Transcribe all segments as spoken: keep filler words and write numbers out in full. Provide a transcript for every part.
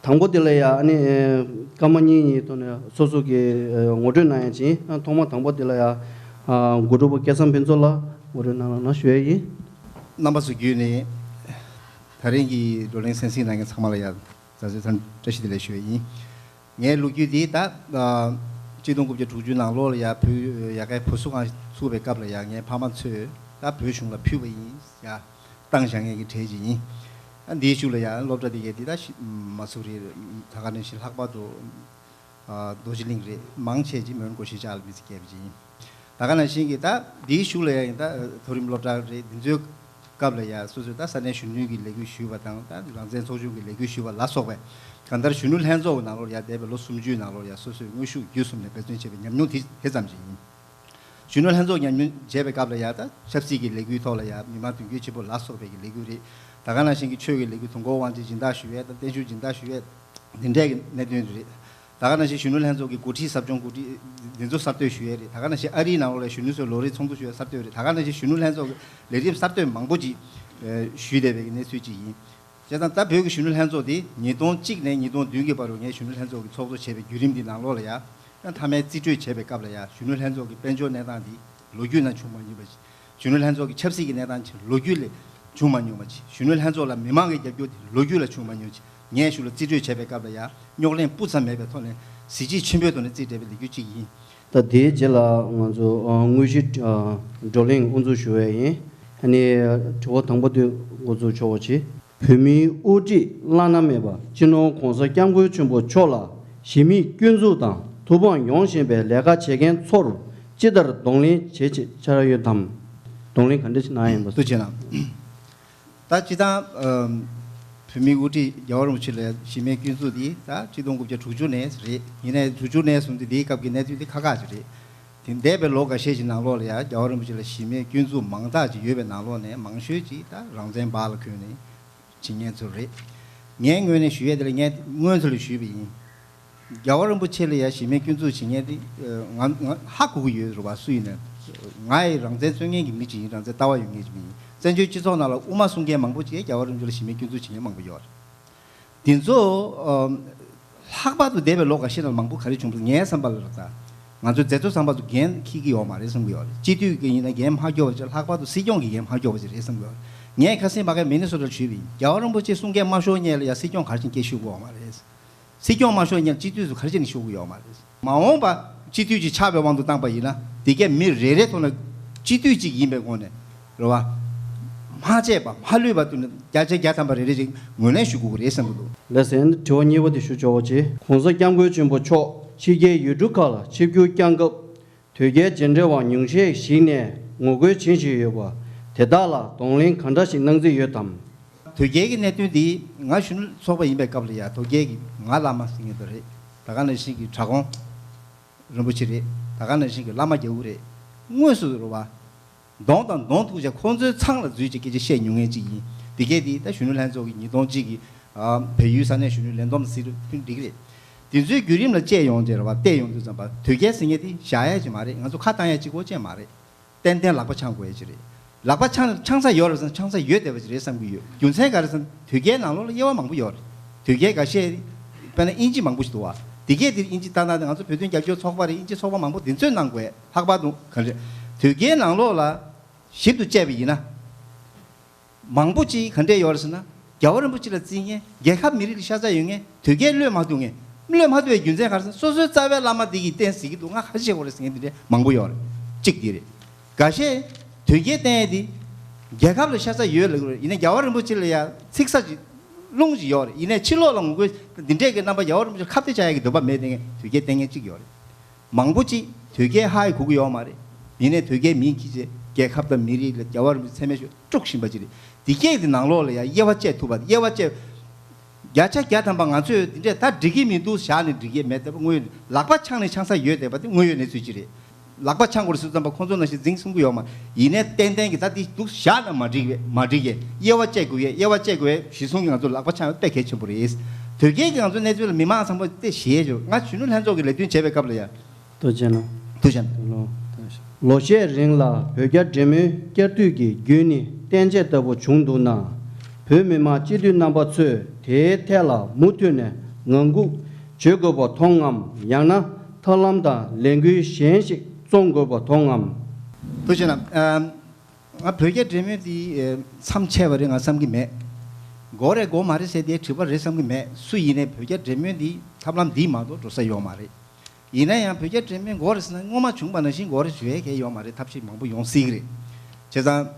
དང་པོ་དེ་ལ་ཡ་ཨ་ནི་སྐར་མ་གཉིས་གཉིས་ཐོག་ནས་སོ་སོ་གི་ངོ་སྤྲོད་གནང་ཡ་ཅིང་ཐོག་མ་དང་པོ་དེ་ལ་ཡ་འགོ་ཁྲིད་པ་སྐལ་བཟང་ཕུན་ཚོགས་ལགས་ངོ་སྤྲོད་གནང་རོགས་གནང་ཞུ་ཡ་ཡིན། རྣམ་པ་ཚོ་བརྒྱུད་ནས་ད་རིང་གི་བགྲོ་གླེང་གསན་གཟིགས་གནང་མཁན་ཚང་མ་ལ་ཡ་མཛའ་བརྩེ་དང་བཀྲ་ཤིས་བདེ་ལེགས་ཞུ་ཡ་ཡིན། ངའི་ལོ་རྒྱུས་འདི་ད་ཆིག་སྟོང་དགུ་བརྒྱ་དྲུག་ཅུ་ནང་ལོགས་ལ་ཡ་བོད་ཡ་གའི་བུ་གསོ་ཁང་ཚུགས་པའི་སྐབས་ལ་ཡ་ངའི་ཕ་མ་ཚོས་ད་བོད་གཞུང་ལ་ཕུལ་བ་ཡིན་ཡ། བཏང་བཞག་མཁན་གྱི་གྲས་ཅིག་ཡིན། ཨ་འདིའི་གཞུག་ལ་ཡང་སློབ་གྲྭ་དེ་གའི་འདི་ད་ཤི་མ་ཚུགས་རེད། ད་ག་ནང་བཞིན་ལྷག་པར་དུ་ཨ་རྡོ་རྗེ་གླིང་རེད། མང་ཆེ་ཅིག་མོན་གོ་ཤེས་བྱ་ལ་མི་ཚེ་སྐྱེལ་བ་ཅིག་ཡིན། ད་ག་ནང་བཞིན་གྱི་ད་འདིའི་གཞུག་ལ་ཡང་ད་མཐོ་རིམ་སློབ་གྲྭ་རེད། འདི་ཚོའི་སྐབས་ལ་ཡང་སོ་སོས་ད་ས་གནས་གཞོན་ནུའི་གི་ལས་འགུལ་ཞུས་པ་དང་ད་རང་བཙན་ཚོགས་ཆུང་གི་ལས་འགུལ་ཞུས་པ་ལ་སོགས་པའི་གང་ལྟར་གཞོན་ནུ་ལྷན་ཚོགས་ཀྱི་ནང་ལོགས་ཡང་འདས་པའི་ལོ་སུམ་ཅུའི་ནང་ལོགས་ཡང་སོ་སོས་དངོས་ཤུགས་བརྒྱུད་གསུམ་ནས་འབད་བརྩོན་བྱས་པའི་ཉམས་མྱོང་དེ་དེ་ཙམ་ཅིག་ཡིན། གཞོན་ནུ་ལྷན་ཚོགས་ཉམས་མྱོང་བྱས་པའི་སྐབས་ལ་ཡང་ད་ཆབ་སྲིད་ཀྱི་ལས་འགུལ་ཐོག་ལ་ཡང་མི་མང་མདུན་སྐྱོད་ཆེན་པོ་ལ་སོགས་པའི་གི་ལས་འགུལ་རེད། ད་ག་ནང་བཞིན་གྱི་ཆོས་ཀྱི་ལས་འགུལ་དུས་འཁོར་དབང་ཆེན་སྦྱིན་བདག་ཞུ་ཡས་དང་བརྟན་བཞུགས་སྦྱིན་བདག་ཞུ་ཡས་འདི་འདྲའི་གི་གནད་དོན་རེད། ད་ག་ནང་བཞིན་གཞོན་ནུ་ལྷན་ཚོགས་ཀྱི་འགོ་ཁྲིད་ཟབ་སྦྱོང་འགོ་ཁྲིད་འདི་ཚོ་གསར་གཏོད་ཞུ་ཡས་རེད། ད་ག་ནང་བཞིན་ཨ་རིའི་ནང་ལོགས་ལ་གཞོན་ནུ་ཚོའི་ལོ་རེའི་ཚོགས་འདུ་ཞུ་ཡས་གསར་གཏོད་རེད། ད་ག་ནང་བཞིན་གཞོན་ནུ་ལྷན་ཚོགས་ཀྱི་ལས་རིམ་གསར་གཏོད་མང་པོ་ཅིག་ཞུས་བསྡད་པའི་གནས་ཚུལ་ཅིག་ཡིན། བྱས་ཙང་ད་བོད་ཀྱི་གཞོན་ནུ་ལྷན་ཚོགས་དེ་ཉིས་སྟོང་གཅིག་ནས་ཉིས་སྟོང་བདུན་གྱི་བར་དུ་ངས་གཞོན་ནུ་ལྷན་ཚོགས་ཀྱི་ཚོགས་གཙོ་བྱས་པའི་བརྒྱུད་རིམ་འདི་ནང་ལོགས་ལ་ཡ། ཡང་མཐའ་མའི་རྩིས་སྤྲོད་བྱས་པའི་སྐབས་ལ་ཡ་གཞོན་ནུ་ལྷན་ཚོགས་ཀྱི་དཔལ་འབྱོར་གནས་སྟངས་འདི་ལོ་རྒྱུས་ནང་བྱུང་མ་མྱོང་བ་ཞིག་གཞོན་ནུ་ལྷན་ཚོགས་ཀྱི་ཆབ་སྲིད་ཀྱི་གནས་སྟངས་ལོ་རྒྱུས་ལས་བྱུང་མ་མྱོང་བ་ཞིག་གཞོན་ནུ་ལྷན་ཚོགས་ལ་མི་མང་གི་རྒྱབ་སྐྱོར་དེ་ལོ་རྒྱུས་ལ་བྱུང་མ་མྱོང་ཞིག་ངས་གཞུག་ལ་རྩིས་སྤྲོད་བྱས་པའི་སྐབས་ལ་ཡ་རྙོག་གླེང་སྤུ་ཙམ་མེད་པའི་ཐོག་ནས་གཟི་བརྗིད་ཆེན་པོའི་ཐོག་ནས་རྩིས་སྤྲད་པའི་ལས་འགུལ་གཅིག་ཡིན། ད་དེའི་རྗེས་ལ་ང་ཚོ་དངོས་གཞི་བགྲོ་གླེང་དབུ་འཛུགས་ཞུ་བ་ཡིན། ཨ་ནི་དྲི་བ་དང་པོ་དེ་འགོ་འཛུགས་ཆོག་པ་བྱེད། བོད་མིའི་དབུ་ཁྲིད་བླ་ན་མེད་པ་སྤྱི་ནོར་༧གོང་ས་༧སྐྱབས་མགོན་ཆེན་པོ་མཆོག་ལ་གཞི་མེད་སྐྱོན་འཛུགས་དང་ཐུགས་ཕམ་ཡོང་བཞིན་པའི་ལས་ཀ་བྱེད་མཁན་ཚོར་ཅི་ལྟར་གདོང་ལེན་བྱེད་ཆེད་འཆར་ཡོད་དམ། གདོང་ལེན་ག་འདྲ་ཞིག་གནང་ཡིན་པ། ཐུགས་རྗེ་གནང་། ད་སྤྱི་བཏང་བོད་མིའི་དབུ་ཁྲིད་རྒྱལ་བ་རིན་པོ་ཆེ་ལ་གཞི་མེད་སྐྱོན་འཛུགས་འདི་ད་ཆིག་སྟོང་དགུ་བརྒྱ་དྲུག་ཅུ་ནས་རེད། ཡིན་ནའི་དྲུག་ཅུ་ནས་བཟུང་སྟེ་འདིའི་སྐབས་ཀྱི་གནས་ཚུལ་འདི་ཁག་ཁག་ཅིག་རེད། དེ་འདས་པའི་ལོ་འགའ་ཤས་ཀྱི་ནང་ལོགས་ལ་ཡང་རྒྱལ་བ་རིན་པོ་ཆེ་ལ་གཞི་མེད་སྐྱོན་འཛུགས་མང་དག་ཅིག་ཡོད་པའི་ནང་ལོགས་ནས་མང་ཤོས་ཅིག་ད་རང་བཙན་པ་ལ་གུས་ནས་བྱེད་མཁན་ཚོ་རེད། ངའི་ངོས་ནས་ཞུ་ཡས་དེ་ལ་ངས་སྔོན་ཚུལ་ལ་ཞུས་པ་ཡིན། རྒྱལ་བ་རིན་པོ་ཆེ་ལ་ཡང་གཞི་མེད་སྐྱོན་འཛུགས་བྱེད་མཁན་དེ་ང་ང་ཧ་གོ་གི་ཡོད་རེད་བ། སུ་ཡིན་ན་ང་ཡི་རང་བཙན་རྩོད་མཁན་གྱི་མི་ཅིག་ཡིན། རང་བཙན་ལྟ་བ་ཡོད་མཁན་ཅིག་མི་ཡིན། བཙན་བྱོལ་སྤྱི་ཚོགས་ནང་ལ་དབུ་མ་གསུང་མཁན་མང་པོ་ཅིག་རྒྱལ་བ་རིན་པོ་ཆེ་ལ་གཞི་མེད་སྐྱོན་འཛུགས་བྱེད་མཁན་མང་པོ་ཡོད་རེད། དེ་ཚོ་ལྷག་པར་དུ་འདས་པའི་ལོ་འགའ་ཤས་ནང་ལ་མང་པོ་ག་རེ་བྱུང་འདུག་ངའི་བསམ་པ་ལ་ད་ང་ཚོའི་མཛད་གཙོ་ཚང་མ་ཚོ་འགན་འཁྱེར་གྱི་ཡོད་མ་རེད་བསམ་གྱི་ཡོད་རེད། སྤྱི་འཐུས་ཀྱི་ཡིན་ན་འགན་མ་འཁྱོར་བ་ཅིག་ལྷག་པར་དུ་སྲིད་སྐྱོང་གི་འགན་མ་འཁྱོར་བ་ཅིག་རེད་བསམ་གྱི་ཡོད་རེད། ངས་ཁ་སང་མ་གི་མི་ནི་སོ་ཊར་ཞུས་པ་ཡིན། རྒྱལ་བ་རིན་པོ་ཆེ་གསུང་མཁན་མ་ཤོར་སྔོན་ལ་ཡ་སྲིད་སྐྱོང་ག་རེ་བྱས་ནས་སྐད་ཤོད་དགོས་མ་རེད། སྲིད་སྐྱོང་མ་ཤོར་སྔོན་ལ་སྤྱི་འཐུས་ཚོ་ག་རེ་བྱས་ནས་ཤོར་གྱི་ཡོད་མ་རེད། མ་འོངས་པ་སྤྱི་འཐུས་ཀྱི་ཆགས་པའི་དབང་དུ་བཏང་པ་ཡིན་ན་དེ་གས་མི་རེ་རེ་ཐོག་ལ་སྤྱི་འཐུས་གཅིག་ཡིན་པའི་སྒོ་ནས་རེད་བ། མ་བྱས་པ་མ་ལུས་པ་དུ་ནས་བརྒྱ་ཆ་བརྒྱ་ཐམ་པ་རེ་རེ་ཅིག་ངོས་ལེན་ཞུ་དགོས་ཀྱི་རེད་བསམ་གྱི་འདུག་ལགས་སོ། དྲི་བ་གཉིས་པ་དེ་ཞུ་ཆོག་པ་བྱེད། ༸གོང་ས་༸སྐྱབས་མགོན་ཆེན་པོ་མཆོག་ཕྱི་རྒྱལ་ཡུལ་གྲུ་ཁག་ལ་ཆིབས་བསྒྱུར་བསྐྱངས་སྐབས། དོལ་རྒྱལ་རྗེས་འབྲེལ་བ་ཉུང་ཤས་ཤིག་ནས་ངོ་རྒོལ་བྱེད་བཞིན་ཡོད་པ་དེ་དག་ལ་གདོང་ལེན་ག་འདྲ་ཞིག་གནང་རྩིས་ཡོད་དམ། དོལ་རྒྱལ་གྱི་གནད་དོན་འདི་ང་གཞོན་ནུ་ཚོགས་པ་ཡིན་པའི་སྐབས་ལ་ཡ་དོལ་རྒྱལ་གྱི་ང་བླ་མ་ཟེར་མཁན་དེ་རེད། ད་ག་ནང་བཞིན་གྱི་གྲྭ་གོང་རིན་པོ་ཆེ་རེད། ད་ག་ནང་བཞིན་གྱི་བླ་མ་རྒྱལ་པོ་རེད། དངོས་སུ་རེད་བ། གདོང་དང་གདོང་ཐུག་བྱས་ཁོང་ཚོའི་ཚང་ལ་འཛུལ་བྱས་སྐད་ཆ་བཤད་མྱོང་མཁན་ཅིག་ཡིན། འདི་གས་འདི་ད་གཞོན་ནུ་ལྷན་ཚོགས་ཀྱི་ཉིས་སྟོང་གཅིག་གི་ཨ་བལ་ཡུལ་ས་གནས་གཞོན་ནུའི་ལས་བསྡོམས་ཟེར་དུས་འགྲིག་རེད། དེ་ཚོའི་བརྒྱུད་རིམ་ལ་དཔྱད་ཡོང་དུས་ཙམ་པ་བལྟས་ཡོང་དུས་ཙམ་པ་དོལ་རྒྱལ་ཟེར་མཁན་དེ་བཞག་ཡ་ཅིག་མ་རེད། ང་ཚོ་ཁ་བཏང་ཡ་གཅིག་པོ་ཅིག་མ་རེད། ཏན་ཏན་ལག་པ་འཆང་དགོས་ཡ་ཅིག་རེད། ལག་པ་འཆང་འཆང་ས་ཡོད་རེད་བསམ། འཆང་ས་ཡོད་བསྡད་པ་ཅིག་རེད་བསམ་གྱི་ཡོད། རྒྱུ་མཚན་ག་རེ་ཟེར་ན་དོལ་རྒྱལ་ནང་ལོགས་ལ་དབྱེ་བ་མང་པོ་ཡོད་རེད། དོལ་རྒྱལ་འགའ་ཤས་དཔེར་ན་དབྱིན་ཇི་མང་པོ་ཞིག་འདུག་བ། དེ་གས་དེར་དབྱིན་ཇི་ལྟ་ན་ང་ཚོ་བོད་དོན་རྒྱབ་སྐྱོར་ཚོགས་པ་རེད། དབྱིན་ཇི་ཚོགས་པ་མང་པོ་དེ་ཚོས་གནང་དགོས། ལྷག་པར་དུ་ག་རེ་དོལ་རྒྱལ་ནང་ལོགས་ལ་ཞིབ་ཏུ་དཔྱད་པ་ཡིན་ན། མང་པོ་ཅིག་ག་འདྲས་ཡོད་རེད་ཟེར་ན། རྒྱལ་བ་རིན་པོ་ཆེ་ལ་བརྩི་མཁན། རྒྱལ་ཁབ་མི་རིགས་ལ་ཤ་ཚ་ཡོད་མཁན། དོལ་རྒྱལ་བློས་མ་ཐུབ་མཁན། བློས་མ་ཐུབ་པའི་རྒྱུ་མཚན་ག་རེ་ཟེར་ན། སོ་སོའི་རྩ་བའི་བླ་མ་འདི་གིས་བསྟེན་ཟེར་གྱི་འདུག་ང་ག་རེ་བྱེད་དགོས་རེད་ཟེར་མཁན་འདི་འདྲས་མང་པོ་ཡོད་རེད། གཅིག་འདི་རེད། འགའ་ཤས་དོལ་རྒྱལ་བསྟེན་ཡས་འདི་རྒྱལ་ཁབ་ལ་ཤ་ཚ་ཡོད་ལབ་ཀྱི་རེད། ཡིན་ནའི་རྒྱལ་བ་རིན་པོ་ཆེ་ལ་ཡ་ཚིག་གསར་ཅིག་རླུང་ཅིག་ཡོད་རེད། ཡིན་ནའི་ཕྱི་ལོགས་ལ་ངོ་རྒོལ་འདི་འདྲས་ཀྱི་རྣམ་པ། རྒྱལ་བ་རིན་པོ་ཆེ་ཁ་གཏད་བཅག་ཡས་ཀྱི་འདོད་པ་མེད་བསྟེན་མཁན་དོལ་རྒྱལ་བསྟེན་མཁན་གཅིག་ཡོད་རེད། མང་པོ་ཅིག་དོལ་རྒྱལ་ཧ་ཡང་གོ་གི་ཡོད་མ་རེད། ཡིན་ནའི་དོལ་རྒྱལ་མིང་འཁྱེར་བྱས་རྒྱལ་ཁབ་དང་མི་རིགས་ལ་རྒྱལ་བ་རིན་པོ་ཆེ་མཚན་སྨད་ཤོར་དཀྲུག་བཞིན་པ་ཅིག་རེད། དེ་སྐད་དེ་ནང་ལོགས་ལ་ཡང་དབྱེ་བ་དཔྱད་ཐུབ་པ། དབྱེ་བ་དཔྱད། བརྒྱ་ཆ་བརྒྱ་ཐམ་པ་ང་ཚོས་འདི་འདྲས་ད་འགྲིག་གི་མི་འདུག་བཞག་ནས་འགྲིག་གི་མེད་བསྡད་པ་དངོས་ཡོད། ལག་པ་འཆང་ནས་འཆང་ས་ཡོད་བསྡད་པ་དེ་དངོས་ཡོད་གནས་ཚུལ་ཅིག་རེད། ལག་པ་འཆང་དགོས་རེད་ཟེར་ཙམ་པ་ཁོང་ཚོ་ནང་བཞིན་འཛིང་གསུང་གི་ཡོད་མ། ཡིན་ནའི་ཏན་ཏན་གྱི་ད་འདི་འདུག་བཞག་ན་མ་འགྲིག་པས། མ་འགྲིག་གས། དབྱེ་བ་དཔྱད་དགོས་ཡས། དབྱེ་བ་དཔྱད་དགོས་ཡས། གཞི་བཟུང་གི་ང་ཚོ་ལག་པ་འཆང་ཡ་དཔེ་གལ་ཆེན་པོ་རེད། དོལ་རྒྱལ་གྱི་ང་ཚོ་གནས་ཚུལ་ལ་མི་མང་ཚང་མ་དཔེ་ཞེད་ཡོད། ང་གཞོན་ནུ་ལྷན་ཚོགས་ཀྱི་ལས་དོན་བྱེད་པའི་སྐབས་ལ་ཡ། ཐུགས་རྗེ་གནང་། ཐུགས་རྗེ་གནང་། ལོ་ལོ་ཤས་རིང་ལ་བོད་རྒྱ་འབྲེལ་མོལ་བསྐྱར་མཐུད་ཀྱི་བརྒྱུད་ནས་བསྟན་བཅོས་ལྟ་བུ་བྱུང་འདུག་ན། བོད་མི་མང་སྤྱི་འཐུས་རྣམ་པ་ཚོས་དེའི་ཐད་ལ་མུ་མཐུད་ནས་ ངང་སྒུག་བྱེད་དགོས་པ་མཐོང་ངམ། ཡང་ན་ཐབས་ལམ་དང་ལས་འགུལ་གཞན་ཞིག་བརྩོན་དགོས་པ་མཐོང་ངམ། ཐུགས་རྗེ་གནང་། ཨམ། ང་བོད་རྒྱ་འབྲེལ་མོལ་འདི་མཚམས་ཆད་པ་རེད་ང་བསམ་གྱི་མེད། དགོས་རེད་དགོས་མ་རེད་ཟེར་དེ་དྲི་བ་རེད་བསམ་གྱི་མེད། སུ་ཡིན་ནའི་བོད་རྒྱ་འབྲེལ་མོལ་འདི་ཐབས་ལམ་འདི་མ་གཏོགས་འགྲོ་ས་ཡོད་མ་རེད། ཡིན་ན་ཡང་བོད་རྒྱ་འབྲེལ་མོལ་དགོས་རེད་ཟེར་ན་སྔོན་མ་བྱུང་བ་ནང་བཞིན་དགོས་རེད་བཟོ་ཡས་གལ་ཡོད་མ་རེད། ཐབས་ཤེས་མང་པོ་ཡོང་སྲིད་ཀྱི་རེད། བྱས་ཙང་།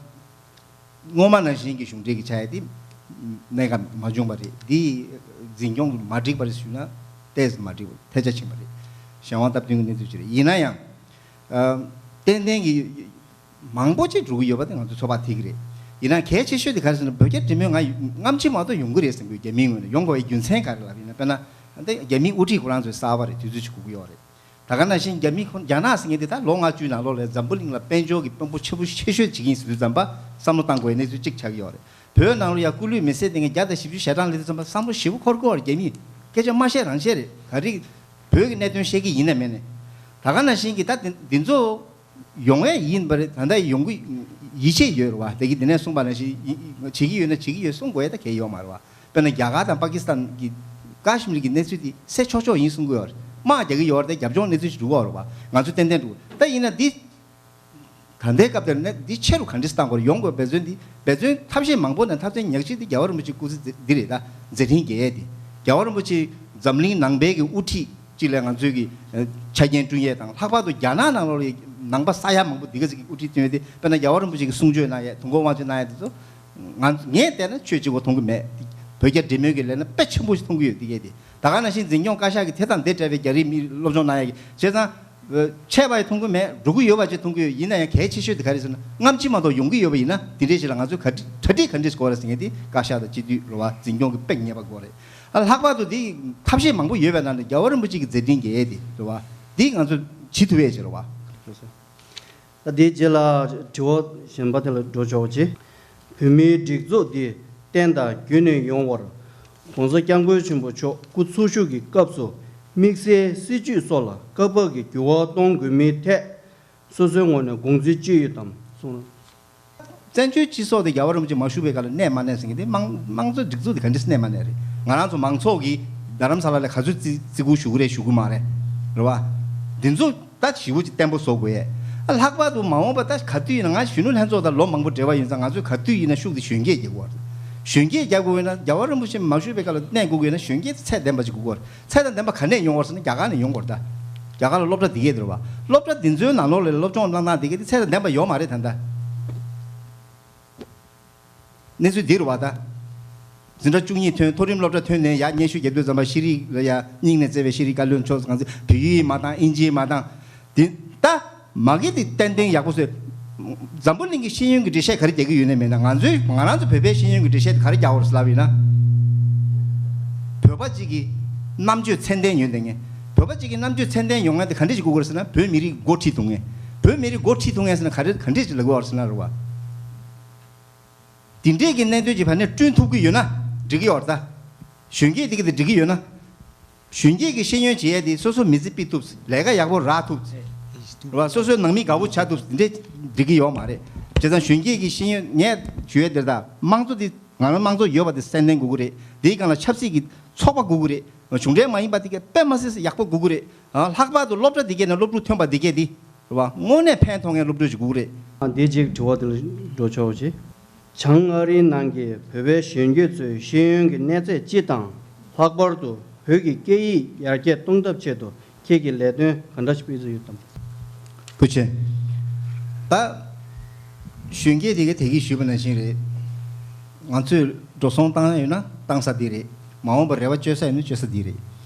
སྔོན་མ་ནང་བཞིན་གྱི་གཞུང་འབྲེལ་གྱི་ཆ་ཡ་དེ་གནད་འགག་མ་བྱུང་བ་རེད། འདི་འཛིན་སྐྱོང་གི་མ་འགྲིག་པ་རེད་ཞུས་ན་ཏོག་ཙམ་མ་འགྲིག་པ་ཐལ་ཆ་ཕྱིན་པ་རེད། གཞན་དབང་སྟབས་བསྟུན་གྱི་གནས་ཚུལ་ཅིག་རེད། ཡིན་ན་ཡང་། ཨ། ཏན་ཏན་གྱི་མང་པོ་ཅིག་འགྲོ་གི་ཡོད་པ་དེ་ང་ཚོ་ཚོད་དཔག་ཐིག་གི་རེད། ཡིན་ན་གལ་ཆེ་ཤོས་དེ་ག་རེ་ཟེར་ན་བོད་རྒྱ་འབྲེལ་མོལ་ང་སྔ་ཕྱི་མ་གཏོགས་ཡོང་གི་རེད་བསམ་གྱི་ཡོད། རྒྱ་མིའི་ངོས་ནས་ཡོང་དགོས་པའི་རྒྱུ་མཚན་ག་རེ་ལབ་ཡིན་ན་དཔེར་ན་ད་རྒྱ་མིའི་དབུ་ཁྲིད་ཁོ་རང་ཚོས་གསར་པ་རེད། དུས་ཚོད་ཅིག་དགོས་ཀྱི་ཡོད་རེད། ད་ག་ནང་བཞིན་རྒྱ་མི་ཁོ་རྒྱ་ནག་ཟེར་མཁན་དེ་ད་ལོ་ལྔ་བཅུའི་ནང་ལོགས་ལ་འཛམ་བུ་གླིང་ལ་དཔལ་འབྱོར་གྱི་དཔོན་པོ་ཆེ་བོ་ཆེ་ཤོས་ཅིག་ཡིན་ཟེར་དུས་ཙམ་པ་བསམ་བློ་བཏང་དགོས་པའི་གནས་ཚུལ་གཅིག་ཆགས་ཀྱི་ཡོད་རེད། བོད་ནང་ལ་ཡ་སྐུ་ལུས་མེ་བསྲེགས་བཏང་མཁན་བརྒྱ་དང་བཞི་བཅུ་ཞེ་གྲངས་སླེབས་དུས་ཙམ་པ་བསམ་བློ་ཞེ་པོ་འཁོར་གྱི་ཡོད་རེད། རྒྱ་མིས་སྐད་ཆ་མ་བཤད་རང་བཤད་རེད། ག་རེ་བོད་ཀྱི་གནད་དོན་བཤད་ཀྱི་ཡིན་ན་མིན་ནས། ད་ག་ནང་བཞིན་གྱི་ད་དེ་འདི་ཚོ་ཡོང་ཡས་ཡིན་པ་རེད། ད་ལྟ་ཡོང་གི་ཡིད་ཆེས་ཡོད་རེད་བ། དེ་གི་དེ་ནས་གསུངས་པ་ནང་བཞིན་ཡི་བྱེད་ཀྱི་ཡོད་ན་བྱེད་ཀྱི་ཡོད་གསུང་དགོས་ཡས་ད་གལ་ཡོད་མ་རེད་བ། དཔེར་ན་རྒྱ་གར་དང་པ་ཀི་སི་ཐན་གྱི་ཀ་ཤི་མིར་གྱི་གནས་ཚུལ་དེ་སེལ་ཆོག་ཆོག་ཡིན་གསུང་གི་ཡོད་རེད། དམག་རྒྱག་གི་ཡོད་རེད་དེ་རྒྱབ་ལྗོངས་གནས་ཚུལ་ཞིག་འགྲོ་གི་ཡོད་རེད་བ། ང་ཚོ་ཏན་ཏན་འགྲོ་ད་ཡིན་ན་འདི་ད་ལྟའི་སྐབས་དེར་ནས་འདི་ཆེ་རུ་ག་འདྲས་བཏང་དགོས་རེད། ཡོང་དགོས་འབད་བརྩོན་འདི་འབད་བརྩོན་ཐབས་ཤེས་མང་པོ་ནས་ཐབས་ཚན་ཉག་གཅིག་འདི་རྒྱལ་བ་རིན་པོ་ཆེ་སྐུ་ཚེ་འདི་རེད། ད་མཛད་འཕྲིན་རྒྱས་ཡས་འདི་རྒྱལ་བ་རིན་པོ་ཆེ་འཛམ་གླིང་ནང་པའི་གི་དབུ་ཁྲིད་གཅིག་ལས་ང་ཚོའི་གི་ཆ་རྐྱེན་བསྐྲུན་ཡས་དང་ལྷག་པར་དུ་རྒྱ་ནག་ནང་ལོགས་ལ་ནང་པ་ས་ཡ་མང་པོ་འདི་ག་ཅིག་གི་དབུ་ཁྲིད་བསྐྲུན་ཡས་དེ་དཔེར་ན་རྒྱལ་བ་རིན་པོ་ཆེ་གི་གསུང་ཆོས་གནང་ཡས་དུས་འཁོར་དབང་ཆེན་གནང་ཡས་དེ་ཚོ་ང་ངས་བལྟས་ན་ཆོས་གཅིག་པོ་མཐོང་གི་མེད། བོད་རྒྱ་འབྲེལ་མོལ་གྱི་ལས་སྣ་དཔེ་ཆེན་པོ་ཞིག་མཐོང་གི་ཡོད་དེ་གས་དེ། ད་ག་ནང་བཞིན་འཛིན་སྐྱོང་བཀའ་ཤག་གིས་དེ་དང་དེ་འབྲེལ་བའི་རྒྱ་རིགས་མི་སློབ་སྦྱོང་གནང་ཡ་གི་བྱས་ཙང་། ཆད་པ་ཡི་མཐོང་གི་མེད། འགྲོ་གི་ཡོད་པ་ཅིག་མཐོང་གི་ཡོད། ཡིན་ན་ཡང་གལ་ཆེ་ཤོས་དེ་ག་རེ་ཟེར་ན་སྔ་ཕྱི་མ་གཏོགས་ཡོང་གི་ཡོད་པ་ཡིན་ན་དེ་འདྲའི་ཞིག་ལ་ང་ཚོས་ག་འདྲ་གྲ་སྒྲིག་ག་འདྲས་དགོས་རེད་ཟེར་མཁན་དེ་བཀའ་ཤག་དང་སྤྱི་འཐུས་རེད་བ། འཛིན་སྐྱོང་གི་དཔེ་ངེས་པ་དགོས་རེད། ཨ་ལྷག་པར་དུ་དེ་ཐབས་ཤེས་མང་པོ་ཡོད་པའི་ནང་ནས་རྒྱལ་བ་རིན་པོ་ཆེ་གི་མཛད་འཕྲིན་རྒྱས་ཡས་དེ་རེད་བ། དེ་ང་ཚོས་བྱེད་ཐུབ་ཡས་ཅིག་རེད་བ། ད་དེའི་རྗེས་ལ་དྲི་བ་གཞན་པ་དེ་ལ་འགྲོ་ཆོག་ཅིག་བོད་མིའི་སྒྲིག་འཛུགས་འདི་བརྟན་དང་རྒྱུན་གནས་ཡོང་བར་༸གོང་ས་༸སྐྱབས་མགོན་ཆེན་པོ་མཆོག་སྐུ་འཚོ་བཞུགས་ཀྱི་སྐབས་སུ་དམིགས་བསལ་སྲིད་བྱུས་སོགས་ལ་སྐབས་བབ་ཀྱི་འགྱུར་བ་གཏོང་དགོས་མིན་ཐད་སོ་སོའི་ངོས་ནས་དགོངས་ཚུལ་ཅི་ཡོད་དམ་གསུངས། བཙན་བྱོལ་སྤྱི་ཚོགས་དེ་རྒྱལ་བ་རིན་པོ་ཆེ་མ་བཞུགས་པའི་སྐབས་ལ་གནས་མ་གནས་ཟེར་མཁན་དེ་དམངས་དམངས་གཙོ་སྒྲིག་འཛུགས་དེ་ག་འདྲས་གནས་མ་གནས་རེད། ང་རང་ཚོ་མང་ཚོགས་ཀྱིས་རྡ་རམ་ས་ལ་ལ་ག་ཚོད་བརྩི་བརྩི་བཀུར་ཞུ་གི་རེད་ཞུ་གི་མ་རེད། རེད་བ། འདི་ཚོ་ད་ཞེ་པོ་ཅིག་བརྟན་པོ་བཟོ་དགོས་ཡས། ཨ་ལྷག་པར་དུ་མ་འོངས་པ་ད་ག་དུས་ཡིན་ན་ང་གཞོན་ནུ་ལྷན་ཚོགས་དང་ལོ་མང་པོ་འབྲེལ་བ་ཡིན་ཙང་ང་ཚོས་ག་དུས་ཡིན་ན་ཤུགས་དེ་གཞོན་སྐྱེས་རྒྱག་དགོས་རེད། གཞོན་སྐྱེས་རྒྱག་དགོས་ཡོད་ན་རྒྱལ་བ་རིན་པོ་ཆེ་མ་བཞུགས་པའི་སྐབས་ལ་གནས་དགོས་ཀྱི་ཡོད་ན་གཞོན་སྐྱེས་དེ་ཚད་ལྡན་པ་ཅིག་དགོས་ཀྱི་ཡོད་རེད། ཚད་དང་ལྡན་པ་ག་ནས་ཡོང་བ་རེད་ཟེར་ན་རྒྱ་གར་ནས་ཡོང་དགོས་རེད་ད། རྒྱ་གར་ལ་སློབ་གྲྭ་འདི་གས་འདུག་རེད་བ། སློབ་གྲྭ་འདི་ཚོའི་ནང་ལོགས་ལ་སློབ་སྦྱོང་གནང་སྟངས་འདི་གས་འདི་ཚད་དང་ལྡན་པ་ཡོད་མ་རེད་ད་ལྟ། གནས་ཚུལ་འདི་རེད་བ་ད། འཛིན་གྲྭ་བཅུ་གཉིས་ཐོན་མཐོ་རིམ་སློབ་གྲྭ་ཐོན་ནས་ཡར་སྙན་ཞུ་རྒྱབ་དུས་ཙམ་པ་ཤེས་རིག་ལ་ཡ་སྙིང་ནས་བརྩེ་བའི་ཤེས་རིག་བཀའ་བློན་མཆོག་གང་ཚེ་བོད་ཡིག་མ་བཏང་ཨིན་ཇི་མ་བཏང་། འདི་ད་མ་གི་འདི་ཏན་ཏན་ཡག་པོ་བཟོས། འཛམ་བུ་གླིང་གི་ཤེས་ཡོན་གྱི་འགྲེལ་བཤད་ག་རེ་རྒྱག་གི་ཡོད་ནས་མེད་ན་ང་ཚོའི་ང་རང་ཚོ་བོད་པའི་ཤེས་ཡོན་གྱི་འགྲེལ་བཤད་དེ་ག་རེ་རྒྱག་དགོས་རེད་ཟེར་ལབ་ཡིན་ན། བོད་པ་གཅིག་གི་རྣམ་དཔྱོད་ཚད་ལྡན་ཡོད་འདི་ངས་བོད་པ་གཅིག་གི་རྣམ་དཔྱོད་ཚད་ལྡན་ཡོང་ཡ་དེ་ག་འདྲས་ཞིག་དགོས་ཀྱི་རེད་ཟེར་ན་བོད་མི་རིགས་འགོ་ཁྲིད་ཐུབ་ངེས། བོད་མི་རིགས་འགོ་ཁྲིད་ཐུབ་ངེས་ཟེར་ན་ག་རེ་ག་འདྲས་ཞིག་ལབ་དགོས་རེད་ཟེར་ན་རེད་བ། འདི་འདྲས་ཀྱི་གནད་དོན་གྱི་བར་ནས་བསྐྲུན་ཐུབ་ཀྱི་ཡོད་ན་འགྲིག་གི་ཡོད་རེད་ད། གཞོན་སྐྱེས་འདི་གི་དེ་འགྲིག་གི་ཡོད་ན། གཞོན་སྐྱེས་ཀྱི་ཤེས་ཡོན་བྱེད་ཡས་དེ་སོ་སོ་མི་ཚེ་སྤེལ་ཐུབ། ལས་ཀ་ཡག་པོ་རག་ཐུབ། རེད་བ། སོ་སོའི་ནང་མི་དགའ་པོ་བྱ་ཐུབ་འདི་འདྲས་འགྲིག་གི་ཡོད་མ་རེད། བྱས་ཙང་གཞོན་སྐྱེས་ཀྱི་ཤེས་ཡོན་ངས་ཞུ་ཡས་འདིར་ད་དམངས་གཙོ་འདི་ང་རང་དམངས་གཙོ་ཡོད་པ་དེ་སྲ་བརྟན་དགོས་ཀྱི་རེད། དེའི་སྒང་ལ་ཆབ་སྲིད་ཀྱི་ཚོགས་པ་དགོས་ཀྱི་རེད། གཞུང་འབྲེལ་མ་ཡིན་པ་དེ་གས་དཔེ་མ་སྲིད་ཡག་པོ་དགོས་ཀྱི་རེད། ཨ་ལྷག་པར་དུ་སློབ་གྲྭ་དེ་གས་ནས་སློབ་ཕྲུག་ཐོན་པ་དེ་གས་དེ་རེད་བ། དངོས་གནས་ཕན་ཐོགས་མཁན་སློབ་ཕྲུག་ཅིག་དགོས་ཀྱི་རེད། འདི་གཅིག་དྲི་བ་དེ་ལ་འགྲོ་ཆོག་ཅིག་བྱང་ཨ་རིའི་ནང་གི་བོད་པའི་གཞོན་སྐྱེས་ཚོའི་ཤེས་ཡོན་གྱི་གནས་ཚད་སྤྱི་དང་ལྷག་པར་དུ་བོད་ཀྱི་སྐད་ཡིག་ཡར་རྒྱས་གཏོང་ཐབས་ཆེད་དུ་ཁྱེད་ཀྱིས་ལས་དོན་ག་འདྲ་ཞིག་སྤེལ་རྩིས་ཡོད་དམ། བུ་ཆེ། ད། གཞོན་སྐྱེས་དེ་ག་དེ་གིས་ཞུས་པ་ནང་བཞིན་རེད། ང་ཚོས་འགྲོ་སོང་བཏང་ཡོད་ན་བཏང་ས་འདི་རེད། མ་འོངས་པར་རེ་བ་བཅོལ་ས་ཡོད་ན་བཅོལ་ས་འདི་རེད།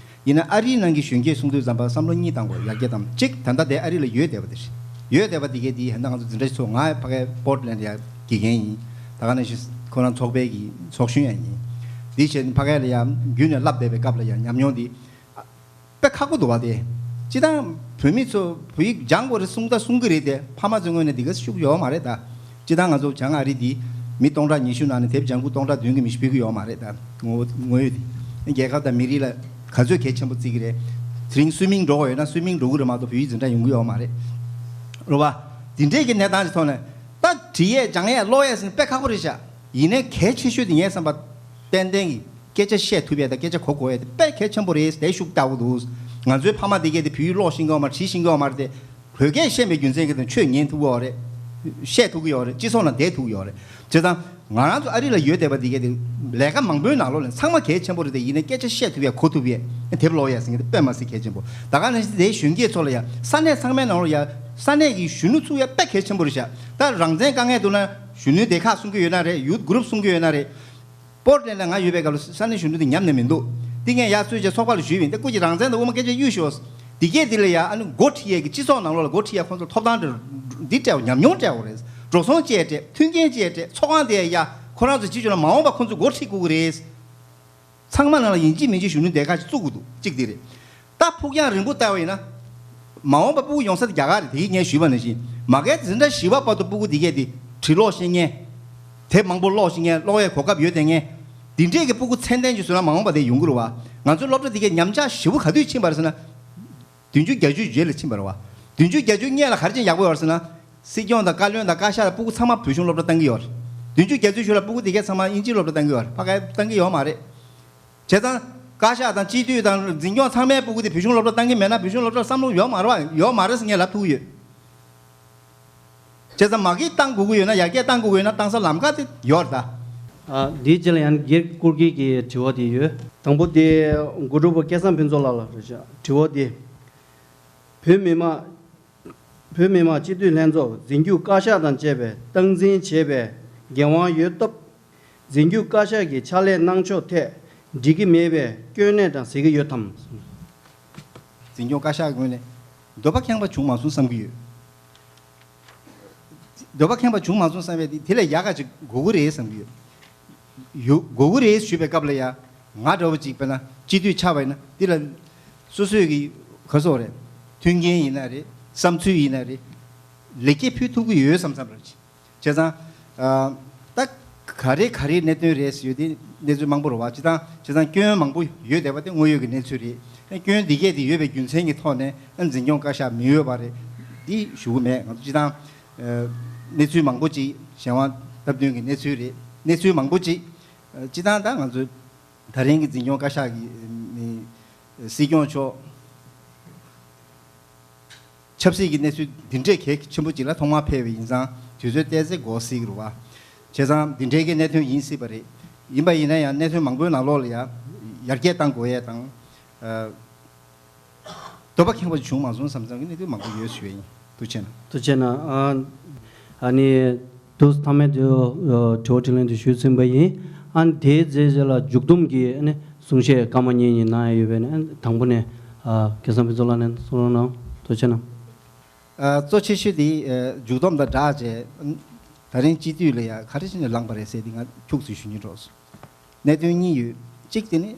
ཡིན་ན་ཨ་རིའི་ནང་གི་གཞོན་སྐྱེས་གསུང་དུས་ཙམ་པ་བསམ་བློ་གཉིས་བཏང་དགོས། ཡར་རྒྱས་དང་གཅིག་ད་ལྟ་དེ་ཨ་རི་ལ་ཡོད་བསྡད་པ་དེ་རེད། ཡོད་བསྡད་པ་དེ་གས་དེ་ཡིན་ན་ང་ཚོ་འཛིན་གྲྭ་ཚོ་ང་ཕ་གའི་པོར་ཊ་ལེན་ཌ་ཡ་དགེ་རྒན་ཡིན། ད་ག་ནང་བཞིན་ཁོ་རང་ཚོགས་པའི་གི་ཚོགས་གཞོན་ཡང་ཡིན། དེ་བྱས་ནས་ཕ་གའི་ལ་ཡ་རྒྱུན་ནས་བསླབ་བསྡད་པའི་སྐབས་ལ་ཡ་ཉམས་མྱོང་དེ། དཔེ་ཁག་པོ་འདུག་བ་དེ། སྤྱི་བཏང་བོད་མི་ཚོ་བོད་ཡིག་སྦྱང་དགོས་རེད་གསུང་ད་གསུང་གི་རེད་དེ་ཕ་མ་ཚོའི་ངོས་ནས་འདི་ག་ཤུགས་ཡོད་མ་རེད་ད། སྤྱི་བཏང་ང་ཚོ་བྱང་ཨ་རི་འདི་མི་སྟོང་ཕྲག་ཉི་ཤུ་ནང་ནས་དེབ་ལྗང་ཁུ་སྟོང་ཕྲག་བདུན་གྱི་མི་ཞིག་ཕུལ་གི་ཡོད་མ་རེད་ད། ངོ་ངོ་ཡོད་དེ། རྒྱལ་ཁབ་དང་མི་རིགས་ལ་ག་ཚོད་གལ་ཆེན་པོ་བརྩི་གི་རེད། དེ་རིང་སུའི་མིང་འགྲོ་དགོས་ཡོད་ན་སུའི་མིང་འགྲོ་གི་རེད་མ་གཏོགས་བོད་ཡིག་འཛིན་གྲྭ་ཡོང་གི་ཡོད་མ་རེད། རེད་བ། འདི་འདྲས་ཀྱི་གནས་སྟངས་ཀྱི་ཐོག་ནས་ད་བྲིས་ཡས་སྦྱང་ཡས་ཀློག་ཡས་ཟེར་ན་དཔེ་ཁག་པོ་རེད་ཤག་ཡིན་ནའི་གལ་ཆེ་ཤོས་དེ་ངའི་བསམ་པ་ཏན་ཏན་གྱི་ སྐད་ཆ་བཤད་ཐུབ་ཡས་དང་སྐད་ཆ་གོ་གོ་ཡས་དེ་དཔེ་གལ་ཆེན་པོ་རེད། དེ་ཤུགས་བཏགས་འདུག། ང་ཚོའི་ཕ་མ་དེ་གས་དེ་བོད་ཡིག་ཀློག་ཤེས་ཀྱི་ཡོད་མ་རེད། བྲིས་ཤེས་ཀྱི་ཡོད་མ་རེད་དེ། བོད་སྐད་བཤད་པའི་རྒྱུ་མཚན་གྱིས་དང་ཆོས་ཉན་ཐུབ་ཀྱི་ཡོད་རེད། བཤད་ཐུབ་ཀྱི་ཡོད་རེད། སྤྱི་ཚོགས་ནང་བསྡད་ཐུབ་ཀྱི་ཡོད་རེད། བྱས་ཙང་ང་རང་ཚོ་ཨ་རི་ལ་ཡོད་བསྡད་པ་དེ་གས་དེ་ལས་ཀ་མང་པོའི་ནང་ལོགས་ནས་ཚང་མ་གལ་ཆེན་པོ་རེད་དེ། ཡིན་ནའི་སྐད་ཆ་བཤད་ཐུབ་ཡས་གོ་ཐུབ་ཡས་དེབ་ཀློག་ཡས་ཟེར་མཁན་དེ་དཔེ་མ་སྲིད་གལ་ཆེན་པོ། ད་ག་ནང་བཞིན་དེའི་གཞོན་སྐྱེས་ཚོ་ལ་ཡ་ས་གནས་ཚང་མའི་ནང་ལོགས་ཡ་ས་གནས་ཀྱི་གཞོན་ནུ་ཚུགས་ཡས་དཔེ་གལ་ཆེན་པོ་རེད་ཤག། ད་རང་བཙན་དཀའ་ངལ་འདུག་ན་གཞོན་ནུའི་སྡེ་ཁག་གསུང་གི་ཡོད་ན་རེད། ཡུཐ་གུ་རུབ་གསུང་གི་ཡོད་ན་རེད། པོར་ཊི་ལེན་ཌ་ལ་ང་ཡོད་པའི་སྐབས་ལ་ས་གནས་གཞོན་ནུ་དེ་ཉམས་ནས་མི་འདུག། འདི་ངས་ཡར་གསོལ་བྱས་ཚོགས་པ་ལ་ཞུས་པ་ཡིན། ད་སྐུ་མཁྱེན་རང་བཙན་དང་དབུ་མ་སྐད་ཆ་གཡུག་ཤོག། འདི་གས་འདི་ལ་ཡ་ཨ་ནི་འགོ་ཁྲིད་ཡས་ཀྱི་སྤྱི་ཚོགས་ནང་ལོགས་ལ་འགོ་ཁྲིད་ཡས་ཁོང་ཚོ་ལ་ཐོབ་ཐང་འདི་འདི་སྤྲད་དགོས། ཉམས་མྱོང་སྤྲད་དགོས་རེད། འགྲོ་སོང་ཅི་ཡས་སྤྲད། མཐུན་རྐྱེན་ཅི་ཡས་སྤྲད། ཚོགས་ཁང་དེ་ཡས་ཡ་ཁོ་རང་ཚོ་ཅི་བྱུང་ན་མ་འོངས་པ་ཁོང་ཚོ་འགོ་ཁྲིད་དགོས་ཀྱི་རེད། ཚང་མ་ནང་ལ་ཡིན་གཅིག་མིན་གཅིག་གཞོན་ནུ་སྡེ་ཁག་ཅིག་བཙུགས་དགོས་འདུག། གཅིག་དེ་རེད། ད་ཕུགས་རྒྱང་རིང་པོ་ལྟ་བ་ཡིན་ན། མ་འོངས་པ་སྤུ་གུ་ཡོང་ས་དེ་རྒྱ་གར་རེད། དེ་གིས་ངས་ཞུས་པ་ནང་བཞིན་མ་གི་འཛིན་གྲྭ་བཞི་པ་བར་དུ་སྤུ་གུ་དེ་གས་དེ་བྲིས་ཀློག་ཤེས་མཁན། དེབ་མང་པོ་ཀློག་ཤེས་མཁན། ཀློག་ཡས་གོ་སྐབས་ཡོད་བསྡད་མཁན། དེ་འདྲས་ཀྱི་སྤུ་གུ་ཚད་ལྡན་ཅིག་བཟོས་ན་མ་འོངས་པ་དེ་ཡོང་གི་རེད་བ། ང་ཚོའི་སློབ་གྲྭ་དེ་གས་ཉམས་ཆག་ཞེ་པོ་ག་དུས་ཕྱིན་པ་རེད་ཟེར་ན། བདུན་ཅུ་བརྒྱད་ཅུའི་རྗེས་ལ་ཕྱིན་པ་རེད་བ། བདུན་ཅུ་བརྒྱད་ཅུ་སྔོན་ལ་ག་རེ་བྱས་ཡག་པོ་ཡོད་རེད་ཟེར་ན། སྲིད་སྐྱོང་དང་བཀའ་བློན་དང་བཀའ་ཤག་སྤུ་གུ་ཚང་མ་བོད་གཞུང་སློབ་གྲྭ་བཏང་གི་ཡོད་རེད། བདུན་ཅུ་བརྒྱད་ཅུ་གཞུག་ལ་སྤུ་གུ་དེ་གས་ཚང་མ་དབྱིན་ཇིའི་སློབ་གྲྭ་བཏང་གི་ཡོད་རེད། ཕ་གིར་བཏང་གི་ཡོད་མ་རེད། བྱས་ཙང་བཀའ་ཤག་དང་སྤྱི་འཐུས་དང་འཛིན་སྐྱོང་ཚང་མའི་སྤུ་གུ་དེ་བོད་གཞུང་སློབ་གྲྭ་བཏང་གི་མེད་ན་བོད་གཞུང་སློབ་གྲྭར་བསམ་བློ་ཡོད་མ་རེད་བ། ཡོད་མ་རེད་ཟེར་ངས་ལབ་ཐུབ་ཀྱི་ཡོད། བྱས་ཙང་མ་གིར་བཏང་དགོས་ཀྱི་ཡོད་ན། ཡར་རྒྱས་བཏང་དགོས་ཀྱི་ཡོད་ན་བཏང་ས་ལམ་ཁ་དེ་ཡོད་རེད་ད། ཨ། འདིའི་རྗེས་ལ་ཡང་སྒེར་བཀུར་དགེ་གི་དྲི་བ་དེ་ཡོད། དང་པོ་དེ་གོ་སྒྲིག་པ་སྐལ་བཟང་ཕུན་ཚོགས་ལགས་ལ་རེད་ཤག། དྲི་བ་དེ། བོད་མི་མང་། བོད་མི་མང་སྤྱི་འཐུས་ལྷན་ཚོགས་འཛིན་སྐྱོང་བཀའ་ཤག་དང་བཅས་པའི་སྟངས་འཛིན་བྱེད་པའི་འགན་དབང་ཡོད་སྟབས། འཛིན་སྐྱོང་བཀའ་ཤག་གིས་ཕྱག་ལས་གནང་ཕྱོགས་ཐད་འགྲིག་གི་མེད་པའི་སྐྱོན་གནས་དང་གཟིགས་ཀྱི་ཡོད་དམ། འཛིན་སྐྱོང་བཀའ་ཤག་གི་ངོས་ནས་འདོད་པ་ཁེངས་པ་བྱུང་མ་སོང་བསམ་གྱི་ཡོད། འདོད་པ་ཁེངས་པ་བྱུང་མ་སོང་བསམ་པའི་དེ་དེ་ལས་ཡག་ག་ཅིག་དགོས་ཀྱི་རེད་བསམ་གྱི་ཡོད། ཡོད་དགོས་ཀྱི་རེད་ཞུས་པའི་སྐབས་ལ་ཡ། ང་འདྲ་བོ་ཅིག་དཔེར་ན་སྤྱི་འཐུས་ཆགས་པ་ཡིན་ན་འདི་ལ་སོ་སོའི་གི་ག་སོགས་རེད། མཐུན་རྐྱེན་ཡིན་ན་རེད། བསམ་ཚུལ་ཡིན་ན་རེད། ལེགས་སྐྱེས་ཕུལ་ཐུབ་ཀྱི་ཡོད་བསམ་བསམ་རེད། བྱས་ཙང་། ཨ། ད་ག་རེ་ག་རེའི་གནད་དོན་རེད་ཟེར་ཡོད་དེ་གནས་ཚུལ་མང་པོ་རེད་བ། བྱས་ཙང་བྱས་ཙང་སྐྱོན་མང་པོ་ཡོད་བསྡད་པ་དེ་དངོས་ཡོད་ཀྱི་གནས་ཚུལ་རེད། སྐྱོན་འདི་གས་དེ་ཡོད་པའི་རྒྱུ་མཚན་གྱི་ཐོག་ནས་འཛིན་སྐྱོང་བཀའ་ཤག་མི་འོས་པ་རེད། འདི་ཞུ་གི་མེད། ང་ཚོ་སྤྱི་བཏང་། ཨ། གནས་ཚུལ་མང་པོ་ཅིག་གཞན་དབང་སྟབས་བསྟུན་གྱི་གནས་ཚུལ་རེད། གནས་ཚུལ་མང་པོ་ཅིག་ཨ། སྤྱི་བཏང་ད་ང་ཚོའི་ད་རིང་གི་འཛིན་སྐྱོང་བཀའ་ཤག་གི་ནི་སྲིད་སྐྱོང་མཆོག་ཆབ་སྲིད་ཀྱི་གནས་ཚུལ་འདི་འདྲའི་གལ་ཆེན་པོ་ཅིག་ལ་ཐོག་མར་ཕེབས་པ་ཡིན་ཙང་དུས་ཚོད་ཏོག་ཙམ་འགོར་སྲིད་ཀྱི་རེད་བ། བྱས་ཙང་འདི་འདྲའི་གི་གནད་དོན་ཡིན་སྲིད་པ་རེད། ཡིན་པ་ཡིན་ན་ཡང་གནད་དོན་མང་པོའི་ནང་ལོགས་ལ་ཡང་ཡར་རྒྱས་གཏང་དགོས་ཡས་དང་། ཨ། འདོད་པ་ཁེངས་པ་བྱུང་མ་སོང་བསམ་བསམ་གྱི་གནད་དོན་མང་པོ་ཡོད་ཞུ་ཡ་ཡིན། ཐུགས་རྗེ་གནང་། ཐུགས་རྗེ་གནང་། ཨ། ཨ་ནི། དུས་མཐའ་མའི་དུས། ཨ། དྲི་བ་དྲིས་ལན་དུ་ཞུས་ཟིན་པ་ཡིན། ཨ་ནི་དེའི་རྗེས་རྗེས་ལ་མཇུག་བསྡོམས་ཀྱི་ཨ་ནི་གསུང་བཤད་སྐར་མ་གཉིས་གཉིས་གནང་ཡ་ཡོད་པས་ནི། ཨ་ནི་དང་པོ་ནས། ཨ། སྐལ་བཟང་ཕུན་ཚོགས་ལགས་ནས་གསུང་རོགས་གནང་། ཐུགས་རྗེ་གནང་། ཨ། གཙོ་ཆེ་ཤོས་དེ། ཨ། མཇུག་བསྡོམས་དང་སྦྲགས་བྱས། ད་རིང་སྤྱི་འཐུས་ལ་ཡ་ག་རེ་བྱས་ནས་ལངས་པ་རེད་ཟེར་དེ་ང་ཁྱུག་ཙམ་ཞུ་སྙིང་འདོད་སོང་། གནད་དོན་གཉིས་ཡོད། གཅིག་དེ་ནི་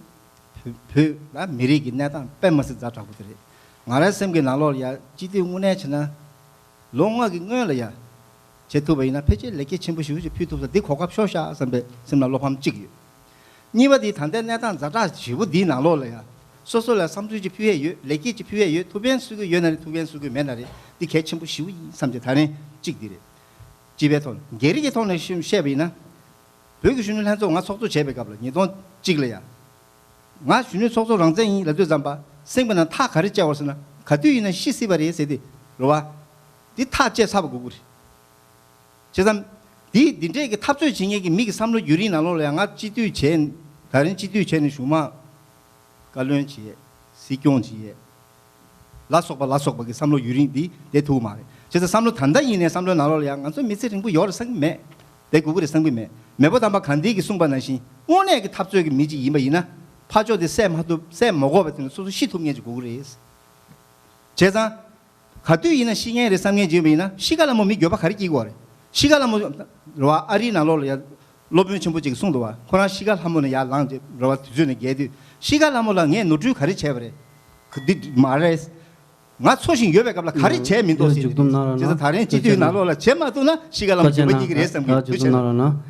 བོད་བོད་ལ་མི་རིགས་ཀྱི་གནས་སྟངས་དཔེ་མ་སྲིད་ཛ་དྲག་པོ་དེ་རེད། ང་རའི་སེམས་ཀྱི་ནང་ལོགས་ལ་ཡ་སྤྱི་འཐུས་དངོས་གནས་བྱས་ན་ལོ་ལྔ་གི་སྔོན་ལ་ཡ་བྱེད་ཐུབ་པ་ཡིན་ན་ཕལ་ཆེར་ལེགས་སྐྱེས་ཆེན་པོ་ཞེ་པོ་ཅིག་ཕུལ་ཐུབ་ས་འདི་གོ་སྐབས་ཤོར་ཤག་བསམ་པའི་སེམས་ལ་བློ་ཕམ་གཅིག་ཡོད། གཉིས་པ་དེ་ད་ལྟའི་གནས་སྟངས་ཛ་དྲག་ཞེ་པོ་འདིའི་ནང་ལོགས་ལ་ཡ་སོ་སོ་ལ་བསམ་ཚུལ་ཅིག་ཕུལ་ཡས་ཡོད། ལེགས་སྐྱེས་ཅིག་ཕུལ་ཡས་ཡོད། ཐུགས་ཕན་གསོས་ཀྱི་ཡོད་ན་རེད། ཐུགས་ཕན་གསོས་ཀྱི་མེད་ན་རེད། འདི་གལ་ཆེན་པོ་ཞེ་པོ་ཡིན་བསམ་བྱས། ད་རིང་གཅིག་འདི་རེད། སྤྱི་པའི་ཐོག་སྒེར་གྱི་ཐོག་ནས་བཤད་པ་ཡིན་ན། བོད་ཀྱི་གཞོན་ནུ་ལྷན་ཚོགས་ང་ཚོགས་གཙོ་བྱས་པའི་སྐབས་ལ་ཉིས་སྟོང་གཅིག་ལ་ཡ། ང་གཞོན་ནུ་ཚོགས་གཙོ་རང་བཙན་ཡིན་ལབ་དུས་ཙམ་པ་སེམས་ཀྱི་ནང་ཐག་ག་རེ་བཅད་པ་ཟེར་ན། ག་དུས་ཡིན་ན་ཤི་སྲིད་པ་རེད་ཟེར་ཏེ། རེད་བ། འདི་ཐག་བཅད་ཚར་བ་དགོས་ཀྱི་རེད། བྱས་ཙང་། འདི་འདི་འདྲས་ཀྱི་འཐབ་རྩོད་བྱེད་མཁན་གྱི་མི་གི་བསམ་བློ་བརྒྱུད་རིམ་ནང་ལོགས་ལ་ཡང་ང་སྤྱི་འཐུས་བྱས། ད་རིང་སྤྱི་འཐུས་བྱས་ནས་གཞུག་མ། བཀའ་བློན་བྱས། སྲིད་སྐྱོང་བྱས། ལ་སོགས་པ་ལ་སོགས་པ་གི་བསམ་བློ་བརྒྱུད་རིམ་འདི་བསྡད་ཐུབ་ཀྱི་མ་རེད། བྱས་ཙང་བསམ་བློ་ད་ལྟ་ཡིན་ནའི་བསམ་བློའི་ནང་ལོགས་ལ་ཡང་ང་ཚོ་མི་ཚེ་རིང་པོ་ཡོད་རེད་བསམ་གྱི་མེད། བསྡད་དགོས་ཀྱི་རེད་བསམ་གྱི་མེད། མེས་པོ་དམ་པ་གྷན་དྷི་གིས་གསུངས་པ་ནང་བཞིན་དངོས་གནས་ཀྱི་འཐབ་རྩོད་ཀྱི་མི་ཅིག་ཡིན་པ་ཡིན་ན། ཕར་ཕྱོགས་དེ་བསད་མ་ཐུབ། བསད་མ་དགོས་པ་དེ་ནི་སོ་སོ་ཤི་ཐུབ་མཁན་ཅིག་དགོས་ཀྱི་རེད། བྱས་ཙང་། ག་དུས་ཡིན་ན་ཤི་མཁན་རེད་བསམ་མཁན་ཅིག་ཡིན་པ་ཡིན་ན་ཤི་ཁ་ལྷ་མོ་མི་འགྱོད་པ་ག་རེ་སྐྱེ་གི་ཡོད་རེད། ཤི་ཁ་ལྷ་མོ། རེད་བ། ཨ་རིའི་ནང་ལོགས་ལ་ཡ། སློབ་དཔོན་ཆེན་པོ་ཅིག་གིས་གསུངས་འདུག་བ། ཁོ་རང་ཤི་ཁ་ལྷ་མོ་ནས་ཡར་ལངས་རྗེས་རེད་བ། དུས་ཚོད་ནས་བརྒལ་དུས་ཤི་ཁ་ལྷ་མོ་ལ་ངས་ནོར་འཁྲུལ་ག་རེ་བྱས་པ་རེད། ག་འདི་མ་རེད། ང་འཚོ་བཞིན་ཡོད་པའི་སྐབས་ལ་ག་རེ་བྱས་མི་འདུག་ཟེར་ཏེ། མཇུག་སྡོམ་གནང་རོགས་གནང་། བྱས་ཙང་ད་རིང་སྤྱི་འཐུས་ནང་ལོགས་ལ་བྱེད་མ་ཐུབ་ན་ཤི་ཁ་ལྷ་མོ་ཐུག་པ་སྐྱེ་གི་རེད་བསམ་གྱི་ཡོད། ཐུགས་རྗེ་ཆེ།